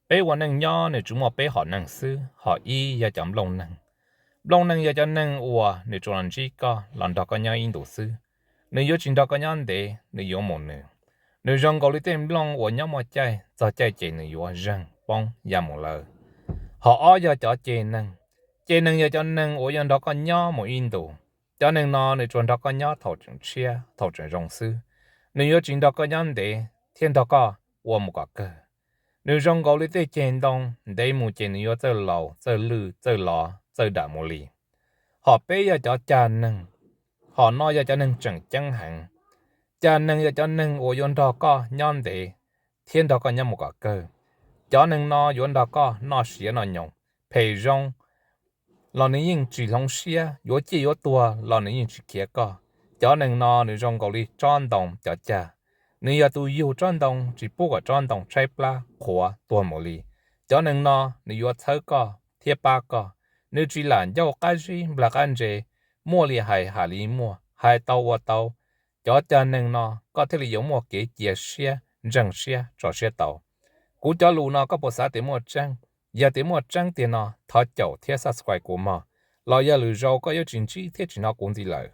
Peb ua neej nyob nws tsuas muaj peb hom neeg xwb. Hom ib yog cov nplooj neeg. Nplooj neeg yog cov neeg uas nws tsuas los ntsib koj, los nrog koj nyob ib ntus xwb. Nws yuav tsis nrog koj nyob ntev, nws yuav mus nws. Nws zoo nkaus li tej nplooj uas nyob muaj caij, txog caij ces nws yuav zeeg poob ya mus lawm. Hom ob yog cov ceg neeg. Ceg neeg yog cov neeg uas yuav nrog koj nyob mus ib ntus. Cov neeg no nws tsuas nrog koj nyob thaum tseem tshiab, thaum tseem zoo xwb. Nws yuav tsis nrog koj nyob ntev thiab nrog koj ua mus kom kawg. Nws zoo nkaus li tej ceg ntoo, ntev mus ces nws yuav txawj laus, txawj lwj, txawj lov, txawj dam mus li. Hom peb yog cov cag neeg. Hom no yog cov neeg tseem ceeb heev. Cag neeg yog cov neeg uas yuav nrog koj nyob ntev thiab nrog koj nyob mus kom kawg. Cov neeg no yuav nrog koj noj siav noj nyoos, phem zoo los nws yeej tsis hloov siab, yuav ciaj yuav tuag los nws yeej tsis khiav koj. Cov neeg no nws zoo nkaus li tsob ntoo cov cag. Nws yog tus yug tsob ntoo, tsis pub kom tsob ntoo tshaib plab qhuav tuag mus li. Cov neeg no nws yuav txhawb koj thiab pab koj. Nws tsis lam ncauj qab zib nplag qab ntse, muaj li hais ham li muaj, hais tau ua tau. Cov cag neeg no koj thiaj li yuav muaj kev cia siab, ntseeg siab, tso siab tau. Kuv cov lus no koj puas xav tias muaj tseeb? Yog tias muaj tseeb tiag no thov caum thiab subscribe kuv mog, los yog lwm zaus koj yuav tsis ntsib thiab tsis hnov kuv ntxiv lawm.